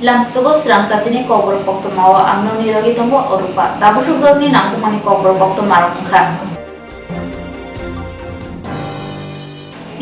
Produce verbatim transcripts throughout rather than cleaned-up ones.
Lamsogo srang satini kokborok koktwmao ang nokni rogwi tongo Orupa. Tabuk sukjorni nangkukmani kokborok koktwmarok wngkha.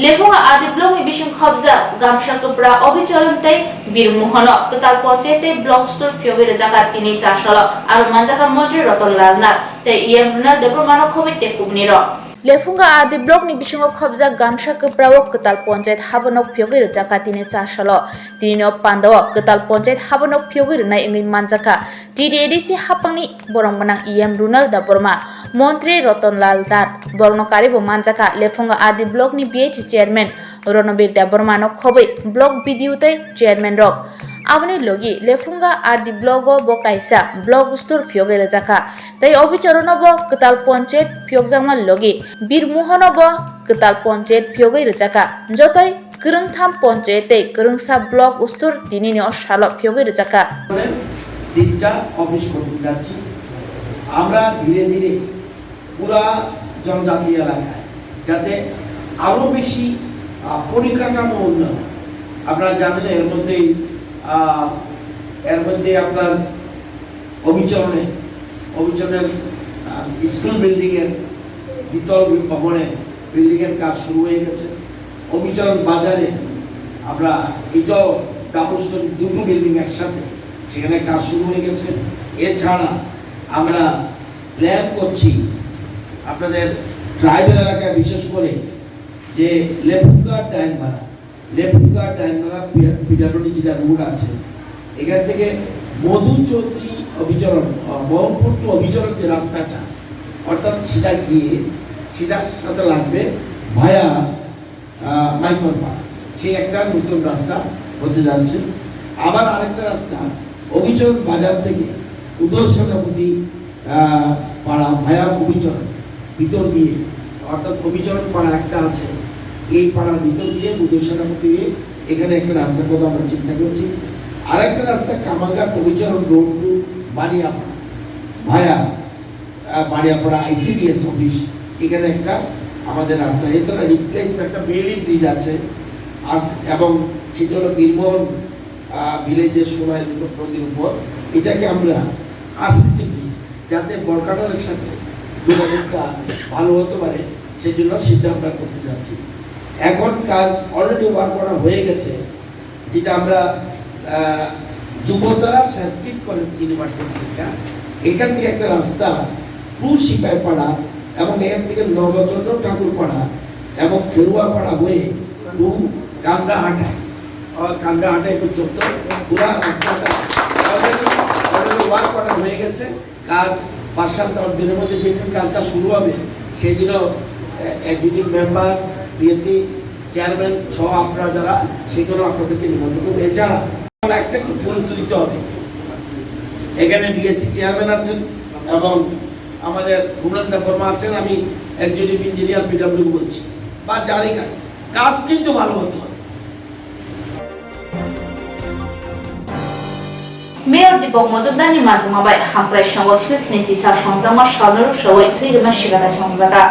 Lephunga R D block ni bising khobjak Gamsa Kwpra Obicharan tei Bir Mohono kwtal ponchayat tei block stur phiyogwi rwjakha tini chasalo aro manjakha Montri Ratan Lal Nath tei E M Runal Debbarmano khobwi tei kubunirok. Lephunga R D block ni bisingo khobjak Gamsa Kwpra o kwtal ponchayat habanok phiyogwi rwjakha tini chasalo. Tini o pandao kwtal ponchayat habanok phiyogwi rwnai wngwi manjakha. T D A D C hapangni borok gwnang E M Runal Debbarma, Montri Ratan Lal Nath, borokno karibo manjakha Lephunga R D block ni B H chairman Ronobir Debbarmano khobwi block B D O tei chairman rok. Aboni logi Lephunga R D block o bo kaisa block stur phiyogwi rwjakha. Tei Obicharono bo kwtal ponchayat phiyokjakma logi Bir Mohono bo kwtal ponchayat phiyogwi rwjakha. Jotoi kwrwngtham ponchayat tei kwrwngsa block ustur tinini o salo phiyogwi rwjakha. তিনটা অফিস করতে যাচ্ছি আমরা ধীরে ধীরে পুরা জনজাতি এলাকায়, যাতে আরো বেশি আহ, পরিকাঠামো উন্নয়ন। আপনারা জানেন এর মধ্যেই আহ, এর মধ্যে আপনার অবিচরণে অবিচরণের আহ, স্কুল বিল্ডিং এর দ্বিতল ভবনে বিল্ডিং এর কাজ শুরু হয়ে গেছে। অবিচরণ বাজারে আমরা এটাও ডাবল স্টোরি দুটো বিল্ডিং একসাথে, সেখানে কাজ শুরু হয়ে গেছে। এছাড়া আমরা প্ল্যান করছি আপনাদের ট্রাইবাল এলাকায় বিশেষ করে যে লেফুঙ্গা ডাইনমারা, লেফুঙ্গা ডাইনমারা পি-, পিডাব্লিউডি যেটা রোড আছে, এখান থেকে মধু চৌধুরী অবিচরণ, আহ, মোহনপুর টু অবিচরণ যে রাস্তাটা, অর্থাৎ সেটা গিয়ে সেটার সাথে লাগবে ভায়া, আহ, মাইকরপাড়া, সেই একটা নতুন রাস্তা হতে যাচ্ছে। আবার আরেকটা রাস্তা অবিচরণ বাজার থেকে উদয় সেনাপতি আহ, পাড়া ভায়া অবিচরণ ভিতর দিয়ে, অর্থাৎ অবিচরণ পাড়া একটা আছে, এই পাড়ার ভিতর দিয়ে বুদ্ধ সেনাপতি হয়ে এখানে একটা রাস্তার কথা আমরা চিন্তা করছি। আরেকটা রাস্তা কামালঘাট অবিচরণ রোড টু বানিয়াপাড়া ভায়া, আহ, বানিয়াপাড়া আইসিডিএস অফিস, এখানে একটা আমাদের রাস্তা। এছাড়া রিপ্লেসমেন্ট একটা বেইলি ব্রিজ আছে, আর স-, এবং সেটা হলো বীরমোহন আহ, ভিলেজের সোনাই নদীর উপর, এটাকে আমরা আরসিসি ব্রিজ, যাতে বরকাটারের সাথে যোগাযোগটা ভালো হতে পারে, সেজন্য সেটা আমরা করতে যাচ্ছি। এখন কাজ অলরেডি ওয়ার্ক অর্ডার হয়ে গেছে, যেটা আমরা, আহ, যুবতারা সংস্কৃত কলেজ ইউনিভার্সিটি, যেটা এখান থেকে একটা রাস্তা টু সিপাহীপাড়া এবং এখান থেকে নবচন্দ্র ঠাকুরপাড়া এবং খেরুয়াপাড়া হয়ে টু কান্দাহাটা, আহ, কান্দাহাটা পর্যন্ত পুরা রাস্তাটা already, already ওয়ার্ক করা হয়ে গেছে। কাজ পাঁচ সাত দশ দিনের মধ্যে যেদিন কাজটা শুরু হবে, সেই দিনও, আহ, এক্সিকিউটিভ মেম্বার, পিএসসি চেয়ারম্যান সহ আপনারা যারা, সেখানেও আপনাদেরকে নিমন্ত্রণ করবো। এছাড়া আমার একটা একটু গুরুত্ব দিতে হবে, এখানে ডিএসসি চেয়ারম্যান আছেন এবং আমাদের রুনাল দেববর্মা আছেন, আমি এক্সিকিউটিভ ইঞ্জিনিয়ার পিডব্লিউ বলছি, বা যারই কাজ, কাজ কিন্তু ভালো হতে হবে। Mayor Deepak Mojumdar ni manjakma bai Hamkrai Songho Fields ni sisa songjakma salno rwksawi thwi rwma sikata songjaga.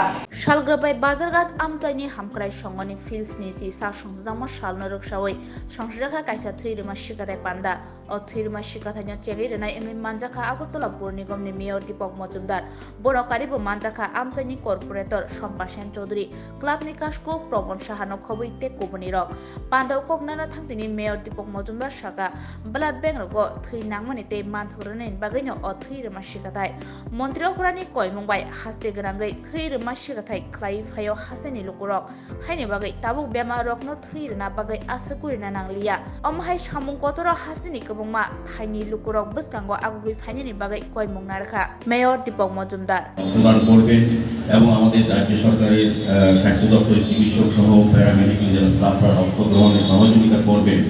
Salgrwbai Bazarghat amchaini Hamkrai Songho ni Fields ni sisa songjakma salno rwksawi songjakha kaisa thwi rwma sikatai panda. O thwi rwma sikathaino chengwi rwnai wngwi manjakha Agartala Pur Nigom ni Mayor Deepak Mojumdar. Borok karibo manjakha amchaini corporator Sompa Sen Chaudhary, club ni kaskuk Probon Saha no khobwi tei kubunirok. Pandao kok nana thangtini Mayor Deepak Mojumdar saka, blood bank rogo thwi nangmani tei manthok rwnani bagwino o thwi rwma sikathai. Montri okhrani koimung bai haste gwnangwi thwi rwma sikathai khlaiwi phaio hasteni lukurok. Haini bagwi tabuk bemar rokno thwi rwna bagwi aswk kurina nangliya. Omo hai samung kotoro hasteni kwbangma thaini lukurok bwskango agugwi phainani bagwi koimung narwkha Mayor Deepak Mojumdar. রক্তদান করবেন এবং আমাদের রাজ্য সরকারের, আহ, স্বাস্থ্য দপ্তরের চিকিৎসক সহ প্যারামেডিকেল যারা স্টাফরা রক্ত গ্রহণে সহযোগিতা করবেন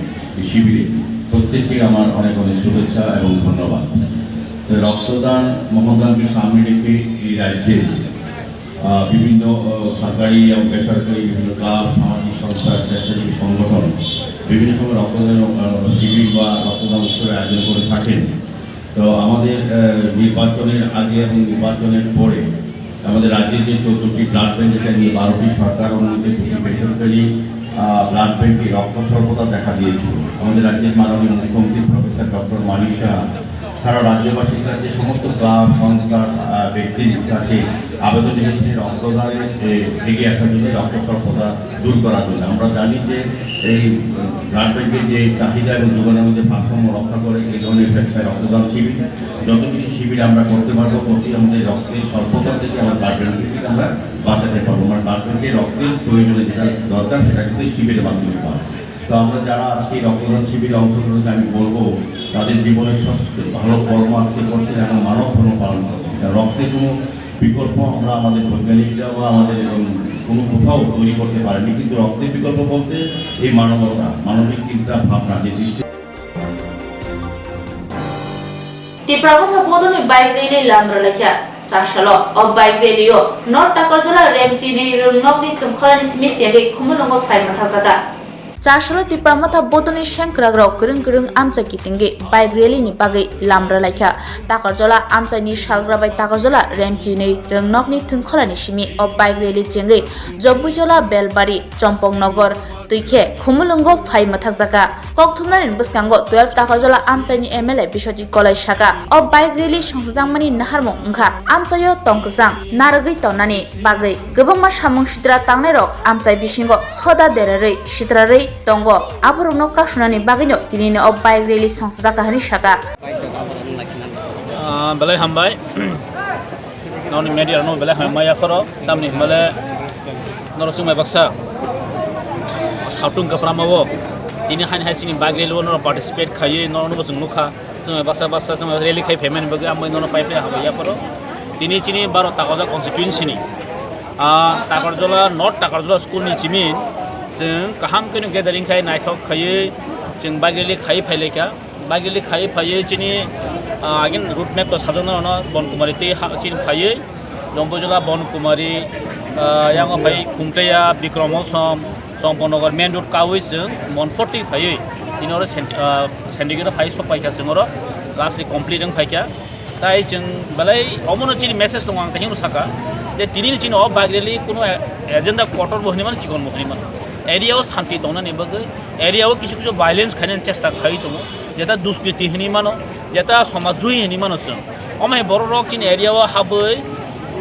এই শিবিরে, প্রত্যেককে আমার অনেক অনেক শুভেচ্ছা এবং ধন্যবাদ। তো রক্তদান মহাদানকে সামনে রেখে এই রাজ্যে আহ, বিভিন্ন, আহ, সরকারি এবং বেসরকারি বিভিন্ন ক্লাব, সামাজিক সংস্থা, স্বেচ্ছাসেবী সংগঠন বিভিন্ন সময় রক্তদান, আহ, শিবির বা রক্তদান উৎসবের আয়োজন করে থাকেন। তো আমাদের, আহ, নির্বাচনের আগে এবং নির্বাচনের পরে আমাদের রাজ্যে যে চোদ্দটি ব্লাড ব্যাংক, এখানে বারোটি সরকার অনুমোদিত, দুটি বেসরকারি আহ, ব্লাড ব্যাংকে রক্ত স্বল্পতা দেখা দিয়েছিল। আমাদের রাজ্যের মাননীয় মুখ্যমন্ত্রী প্রফেসর ডক্টর মানিক সাহা সারা রাজ্যবাসীর কাছে, সমস্ত ক্লাব, সংস্থা, আহ, ব্যক্তির কাছে আবেদন রেখেছিলেন রক্তদানে, এ, এগিয়ে আসার জন্য, রক্ত স্বল্পতা দূর করার জন্য। আমরা জানি যে এই, আহ, ব্লাড ব্যাংকের যে চাহিদা এবং যোগানের মধ্যে ভারসাম্য রক্ষা করে এই ধরনের স্বেচ্ছায় রক্তদান শিবির, যত বেশি শিবির আমরা করতে পারবো, ততই আমাদের রক্তের স্বল্পতা থেকে, আমার ব্লাড ব্যাংক থেকে আমরা বাঁচাতে পারবো। আমার ব্লাড ব্যাংকে রক্তের প্রয়োজনে যেটা দরকার, সেটা কিন্তু এই শিবিরের মাধ্যমে পাওয়া। তো আমরা যারা আজকে এই রক্তদান শিবিরে অংশগ্রহণ করেছি, আমি বলবো, তাদের জীবনের সবচেয়ে ভালো কর্ম আজকে করছেন এবং মানব ধর্ম পালন করছেন। কারণ রক্তের কোনো বিকল্প আমরা আমাদের বৈজ্ঞানিকরা বা আমাদের এরকম কোনো কোথাও তৈরি করতে পারেনি, কিন্তু রক্তের বিকল্প বলতে এই মানবতা, মানবিক চিন্তা ভাবনা, যে দৃষ্টি Tipra Motha Bodolni bike rally lam rwlaikha. Chasalo o bike rally o North Takarjala Remchini rwngnokni thwngkhorani simi chengwi Khumulwngo phai mwthakjakha. Chasalo Tipra Motha Bodolni sengkrakrok kwrwng kwrwng amchai kitingwi bike rally ni bagwi lam rwlaikha. Takarjala amchaini salgra bai Takarjala Remchini rwngnokni thwngkhorani simi o bike rally chengwi Jompuijola, Belbari, Chompoknogor, twi khe Khumulwngo phai mwthakjakha. Kokthumnani bwskango twelve Takarjala amchaini M L A Biswajit Kolai saka, o bike rally songchajakmani naharmung wngkha amchaio tong kwchang narwgwi tonnani bagwi. Kwbangma samung sitra tangnairok amchai bisingo hoda derarwi sitrarwi tongo, aborokno kasunani bagwino tinini o bike rally songchajakha hwnwi saka. Ah, belai hambai. Noni media no belai hambai maya khoro. Tamni himale noro chumai baksa. Sautung kaprama o. Tini hain hai sini bike rally o noro participate khaiwi noro no chwng nukha. Chumai baksa baksa chumai rally khai phaimani bagwi ambai nono pai pai hambai ya khoro. Tini chini baro Takarjala constituency ni. Ah, Takarjala, North Takarjala school ni chimi chwng kaham keno gathering khai naithok khaiwi chwng bike rally khai phailaikha. Bagili khai phaiwi chini, ah, again route map to sajwkna rwno Bon Kumari tei ha-, chini phaiwi Jompuijola Bon Kumari, ah, yango phai Khumtaiya, Bikrom Molsom, Chompoknogor main road kaui chwng Mon forty phaiwi tini oro Sent-, ah, Sendigiri phai sok paikha chwng oro lastly complete wng phaikha. Tai chwng belai omono chini message tongo ang tini saka je tini chini o bike rally kuno agenda kotor bo hinwi mano chikon bo hinwi mano area o santi tongnani bagwi. Area o kisu kisu violence khainani chesta khaiwi tongo, jeta duskriti hinwi mano, jeta somaj droi hinwi mano chwng. Omo hai borok rok chini area o habwi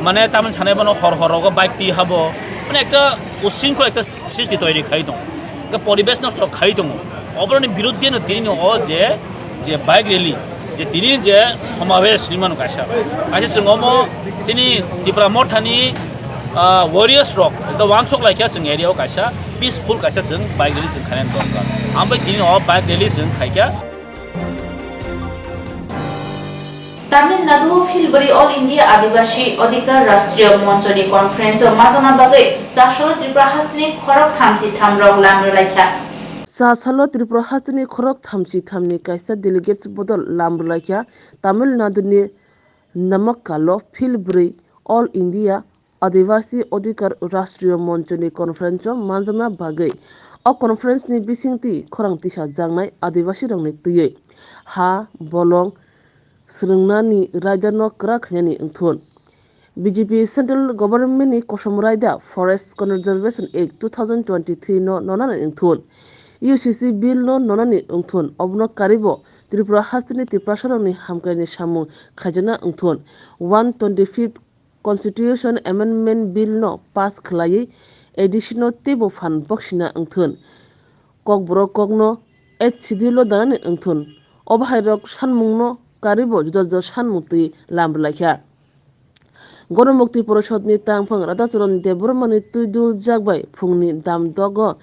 mane tamni sanai bono hor hor rogo bike twi habo, mane ekta ushringkhol ekta sristi toiri khaiwi tongo, ekta poribesh nosto khaiwi tongo. Oboroni biruddhe no tini o je, je bike rally, je tini je somabesh hinwi mano kaisa, kaisa chwng omo chini Tipra Mothani, ah, warriors rok ekta wansok laikha chwng area o kaisa peaceful kaisa chwng bike rally chwng khainani dorkar. Ambai tini o bike rally chwng khaikha. Tamil Nadu o Philbri All India Adivasi Adhikar Rashtriya Monchoni conference o majana bagwi chasalo Tripura hasteni khorok thamchi thamrok lam rwlaikha. Chasalo Tripura hasteni khorok thamchi thamni kaisa delegates bodol lam rwlaikha Tamil Nadu ni Namakkal o Philbri All India Adivasi Adhikar Rashtriya Monchoni conference o manjakna bagwi. O conference ni bisingtwi khorang tisajaknai Adivasi rokni twiwi ha, bolong, swrwngnani raida no kwrak khainani wngthun. B J P Central Government ni kosom raida Forest Conservation Act two thousand twenty-three no nonani wngthun. U C C Bill no nonani wngthun. Obono karibo Tripura hasteni Tiprasa rokni hamkrai ni samung khaijana wngthun. One twenty-fifth Constitution Amendment Bill no pass khwlaiwi A D C no teibo phan boksina wngthun. Kokborok kokno Eighth Schedule o danani wngthun. Obo hai rok sanmung no karibo juda juda sanmung twi lam rwlaikha. Gonomukti Porishod ni tangphang Radhacharan Debbarma ni twi dul jak bai phung ni dam dogo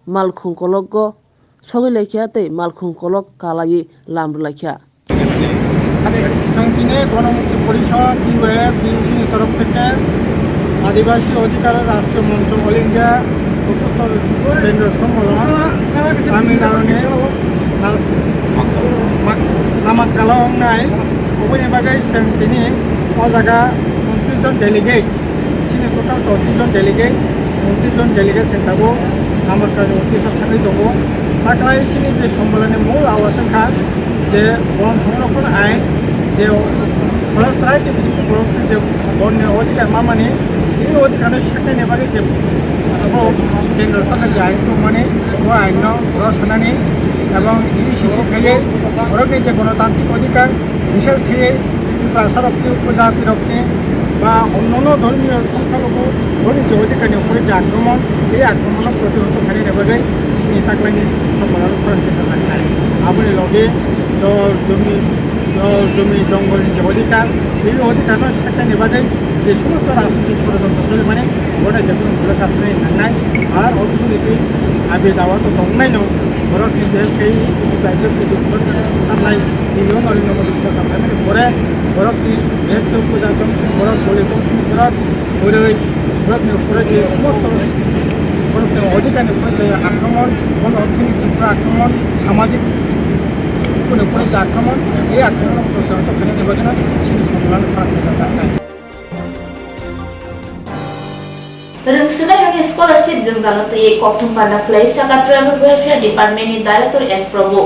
Malkhung kologo sogwi laikha tei Malkhung kolok kalaiwi lam rwlaikha. Sangtine Gonomukti Porishod, U A F, B U C ni torof theke Adivasi Adhikar Rashtriya Moncho All India chotusto kendro sommolon Tamil Nadu ni Nal-, Mak-, Namakkal o wngnai, oboni bagwi sangtine o jaga untris jon delegate. Chini total chowtris jon delegate, untris jon delegate chwng tabuk Namakkal ni office o thangwi tongo. Taklai chini je sombolani mul awaswng kha je bon songrokhon ain je forest right ni bisingtwi borok je bon ni odhikar mamani, tini odhikar no seknani bagwi je Kendro sorkar je ain tongmani, o ain no borok sanani ebong E C C khaye borokni je gonotantrik odhikar, bishes khaye Tiprasa rokni, upojati rokni ba onnono dhormiyo songkhalogo boni je odhikar ni upore je akromon, ei akromon no protihot khainani bagwi chini taklaini sorkar aro khorang kisa saknai. Aboni loge jol, jomi, jol, jomi, jongolni je odhikar, ei odhikar no saknani bagwi je somosto rajnitik sorojontro cholimani, bono je kono mole kasnai nangnai, ar orthonoiti abi dawa to tongnaino, borokni bes khe isi bai khe kuchuk sorkar thangnai, tini o Narendra Modi sorkar thangnai pore borokni bes khe puja tong sini borok, boli tong sini borok, boroi borokni upore je somosto borokni odhikarni upore je akromon, bono orthonoitik upore akromon, samajik upore je akromon, ei akromon porjonto khainani bagwino chini somlan kharap khainai. Rwngswrwngnairokni scholarship jwngjalo twiwi kokthum panda khwlai saka Tribal Welfare Department ni Director S Prabhu.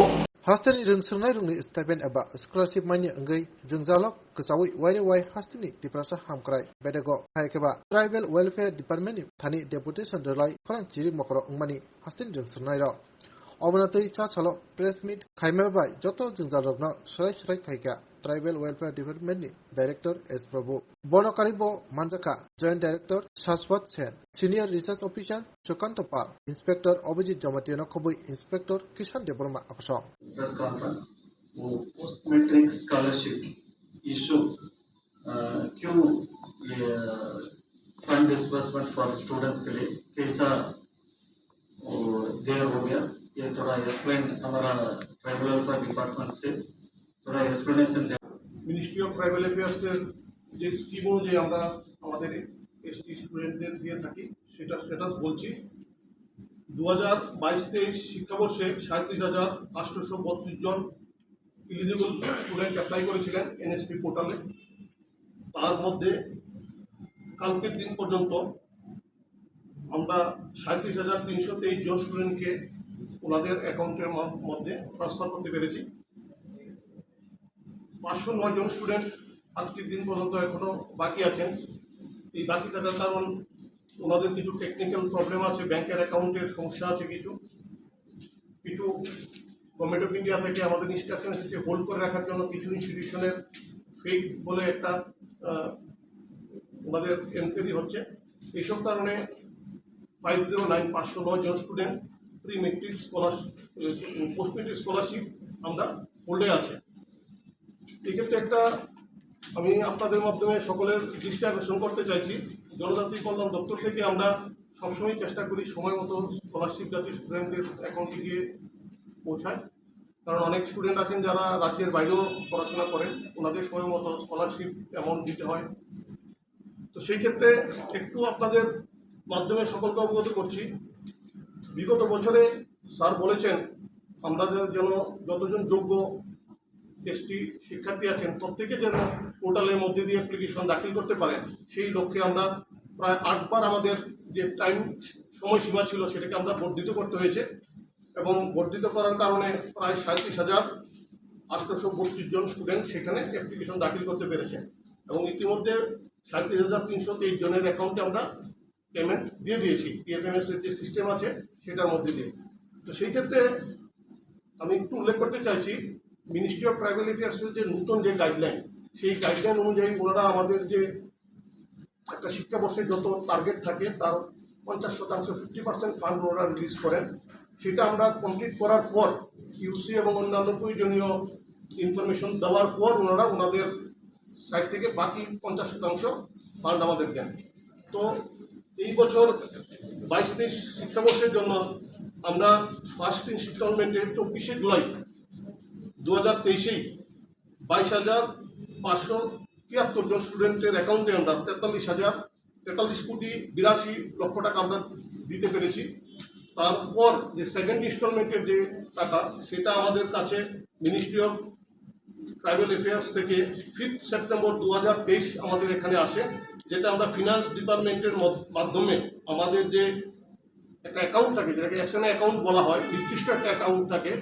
Hasteni rwngswrwngnairokni stipend eba scholarship manya wngwi jwngjalo kwchaui waire wai hasteni Tiprasa hamkrai bedego, hai khe ba Tribal Welfare Department ni thani deputation rwlai khorang chiri mokoro wngmani hasteni rwngswrwngnairok. Obono twi cha salo press meet khaima bai joto jwngjalrokno swrai swrai khaikha Tribal Welfare Department ni Director S Prabhu. Bono karibo manjakha Joint Director Shashwat Sen, Senior Research Officer Sukanto Pal, Inspector Abhijit Jamatia no khobwi Inspector Kishan Debbarma akosong. Press conference, वो post matric scholarship issue क्यों, ये fund disbursement for students के लिए कैसा वो देर हो गया, ये थोड़ा एक्सप्लेन हमारा ट्राइबल वेलफेयर डिपार्टमेंट से थोड़ा एक्सप्लेनेशन दे। মিনিস্ট্রি অফ ট্রাইবাল অ্যাফেয়ার্সের যে স্কিম অনুযায়ী আমরা আমাদের এসটি স্টুডেন্টদের দিয়ে থাকি, সেটা স্ট্যাটাস বলছি। দু হাজার বাইশ তেইশ শিক্ষাবর্ষে সাঁইত্রিশ হাজার আটশোশো বত্রিশ জন এলিজিবল স্টুডেন্ট অ্যাপ্লাই করেছিলেন এনএসপি পোর্টালে। তার মধ্যে কালকের দিন পর্যন্ত আমরা সাঁইত্রিশ হাজার তিনশো তেইশ জন স্টুডেন্টকে ওনাদের অ্যাকাউন্টের মা-, মধ্যে ট্রান্সফার করতে পেরেছি। পাঁচশো নয় জন স্টুডেন্ট আজকের দিন পর্যন্ত এখনো বাকি আছেন। এই বাকি থাকার কারণ ওনাদের কিছু টেকনিক্যাল প্রবলেম আছে, ব্যাংকের অ্যাকাউন্টের সমস্যা আছে কিছু। কিছু গভর্নমেন্ট অফ ইন্ডিয়া থেকে আমাদের ইনস্ট্রাকশন এসেছে হোল্ড করে রাখার জন্য কিছু ইনস্টিটিউশনের ফেক বলে একটা, আহ, ওনাদের এনকোয়ারি হচ্ছে। এইসব কারণে ফাইভ জিরো নাইন, পাঁচশো নয় জন student pre matric scholar, post matric scholarship আমরা হোল্ডে আছে। এক্ষেত্রে একটা আমি আপনাদের মাধ্যমে সকলের দৃষ্টি আকর্ষণ করতে চাইছি, জনজাতি কল্যাণ দপ্তর থেকে আমরা সবসময় চেষ্টা করি সময় মতো স্কলারশিপ যাতে স্টুডেন্টদের অ্যাকাউন্টে গিয়ে পৌঁছায়, কারণ অনেক স্টুডেন্ট আছেন যারা রাজ্যের বাইরেও পড়াশোনা করেন, ওনাদের সময় মতো স্কলারশিপ অ্যামাউন্ট দিতে হয়। তো সেই ক্ষেত্রে একটু আপনাদের মাধ্যমে সকলকে অবগত করছি, বিগত বছরে স্যার বলেছেন আমরা যেন যতজন যোগ্য এসটি শিক্ষার্থী আছেন প্রত্যেকে যেন পোর্টালের মধ্যে দিয়ে অ্যাপ্লিকেশন দাখিল করতে পারেন, সেই লক্ষ্যে আমরা প্রায় আটবার আমাদের যে টাইম সময়সীমা ছিল সেটাকে আমরা বর্ধিত করতে হয়েছে এবং বর্ধিত করার কারণে প্রায় সাঁইত্রিশ হাজার আটশোশো বত্রিশ জন স্টুডেন্ট সেখানে অ্যাপ্লিকেশন দাখিল করতে পেরেছেন এবং ইতিমধ্যে সাঁইত্রিশ হাজার তিনশো তেইশ জনের অ্যাকাউন্টে আমরা পেমেন্ট দিয়ে দিয়েছি, টিএফএমএস এর যে সিস্টেম আছে সেটার মধ্যে দিয়ে। তো সেই ক্ষেত্রে আমি একটু উল্লেখ করতে চাইছি, মিনিস্ট্রি অফ ট্রাইবাল অ্যাফেয়ার্সের যে নতুন যে গাইডলাইন, সেই গাইডলাইন অনুযায়ী ওনারা আমাদের যে একটা শিক্ষাবর্ষে যত টার্গেট থাকে তার পঞ্চাশ শতাংশ, ফিফটি পার্সেন্ট ফান্ড ওনারা রিলিজ করেন। সেটা আমরা কমপ্লিট করার পর ইউসি এবং অন্যান্য প্রয়োজনীয় ইনফরমেশন দেওয়ার পর ওনারা ওনাদের সাইড থেকে বাকি পঞ্চাশ শতাংশ ফান্ড আমাদের দেন। তো এই বছর বাইশ তেইশ শিক্ষাবর্ষের জন্য আমরা ফার্স্ট ইনস্টলমেন্টে চব্বিশে জুলাই দু হাজার তেইশেই বাইশ হাজার পাঁচশো তিয়াত্তর জন স্টুডেন্টের অ্যাকাউন্টে আমরা তেতাল্লিশ হাজার তেতাল্লিশ কোটি বিরাশি লক্ষ টাকা আমরা দিতে পেরেছি। তারপর যে সেকেন্ড ইনস্টলমেন্টের যে টাকা, সেটা আমাদের কাছে মিনিস্ট্রি অফ ট্রাইবাল অ্যাফেয়ার্স থেকে ফিফথ সেপ্টেম্বর দু হাজার তেইশ আমাদের এখানে আসে, যেটা আমরা ফিনান্স ডিপার্টমেন্টের মধ-, মাধ্যমে আমাদের যে একটা অ্যাকাউন্ট থাকে, যেটাকে এসএনএ অ্যাকাউন্ট বলা হয়, নির্দিষ্ট একটা অ্যাকাউন্ট থাকে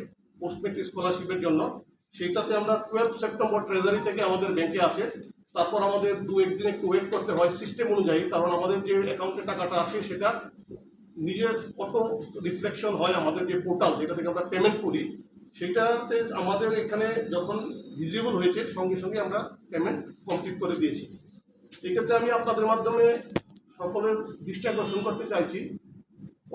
পোস্ট মেট্রিক স্কলারশিপের জন্য। সেইটাতে আমরা টুয়েলভ সেপ্টেম্বর ট্রেজারি থেকে আমাদের ব্যাংকে আসে। তারপর আমাদের দু একদিন একটু ওয়েট করতে হয় সিস্টেম অনুযায়ী, কারণ আমাদের যে অ্যাকাউন্টে টাকাটা আসে সেটা নিজের কত রিফ্লেকশন হয় আমাদের যে পোর্টাল, যেটা থেকে আমরা পেমেন্ট করি, সেটাতে আমাদের এখানে যখন ভিজিবল হয়েছে, সঙ্গে সঙ্গে আমরা পেমেন্ট কমপ্লিট করে দিয়েছি। এক্ষেত্রে আমি আপনাদের মাধ্যমে সকলের দৃষ্টি আকর্ষণ করতে চাইছি,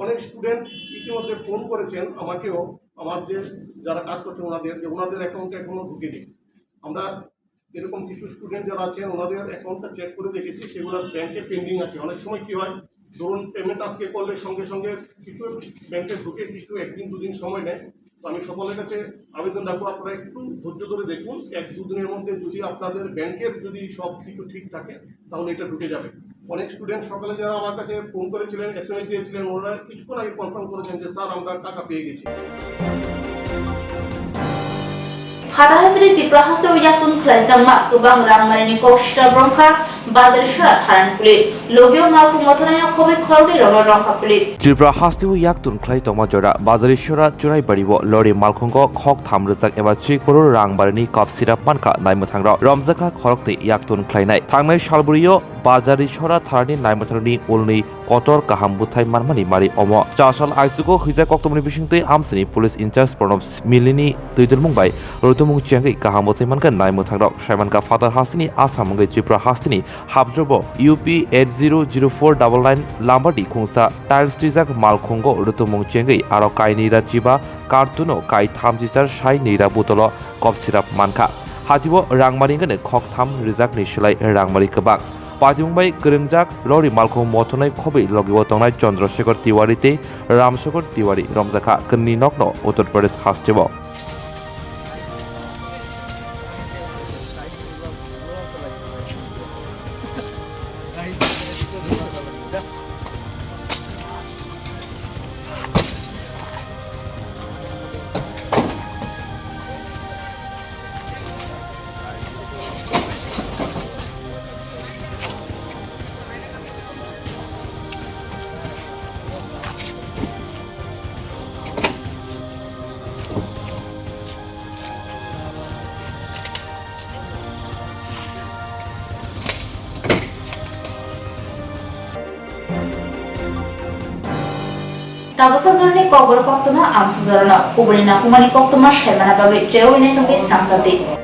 অনেক স্টুডেন্ট ইতিমধ্যে ফোন করেছেন আমাকেও, আমার যে যারা কাজ করছেন ওনাদের, যে ওনাদের অ্যাকাউন্টে এখনো ঢুকেনি। আমরা এরকম কিছু স্টুডেন্ট যারা আছেন, ওনাদের অ্যাকাউন্টটা চেক করে দেখেছি, সেগুলো ব্যাংকে পেন্ডিং আছে। অনেক সময় কি হয়, ধরুন, পেমেন্ট আজকে করলে সঙ্গে সঙ্গে কিছু ব্যাংকে ঢুকে, কিছু একদিন দুদিন সময় নেয়। তো আমি সকলের কাছে আবেদন রাখবো, আপনারা একটু ধৈর্য ধরে দেখুন, এক দুদিনের মধ্যে যদি আপনাদের ব্যাংকের যদি সব কিছু ঠিক থাকে, তাহলে এটা ঢুকে যাবে। অনেক স্টুডেন্ট সকালে যারা আমার কাছে ফোন করেছিলেন, এসএমএস দিয়েছিলেন, ওনারা কিছুক্ষণ আগে কনফার্ম করেছেন যে, "স্যার, আমরা টাকা পেয়ে গেছি।" Phatar hasteni Tripura hasteo yaktun khlaijakma kwbang rangmarini kok sita bromkha Bajarisora tharani police. Logio malkhung mothornaino khobwi khoroknwi rokno romkha police. Tripura hasteo yaktun khlai tongma jora Bajarisora Churaibari o lori malkhungo khok tham rwjak eba sri koror rangmarini kok sita mankha naimwthangrok. Romjakha khoroknwi yaktun khlainai. Thangnai salbrio Bajarisora tharani naimwthangrokni ulni kotor kaham bwthai manmani mari omo. Chasal aisugo hwijak koktwmani bisingtwi amsini police in-charge Pranab Milini twidulmung bai rutumung chengwi kaham bwthai mankha naimwthangrok. Saimankha Phatar hasteni Assam wngwi Tripura hasteni hapjrobo U P eight zero zero four double nine lambadi khungsa tiles twijak malkhungo rutumung chengwi aro kainwi ra chiba kartuno kai thamchichar sai nwi ra botolo kok sirap mankha. Hatio rangmari wngkhe khoktham rwjakni slai rangmari kwbang. Patimung bai kwrwngjak lori malkhung mothornai khobwi logio tongnai Chandrasekhar Tiwari tei Ramsekhar Tiwari romjakha kwnwi nokno Uttar Pradesh hasteo. Tabasa jorani kokborok koktwma amsajorano kubuni nangkukmani koktwma saimana bagwi chaywi naitongdi srangsati.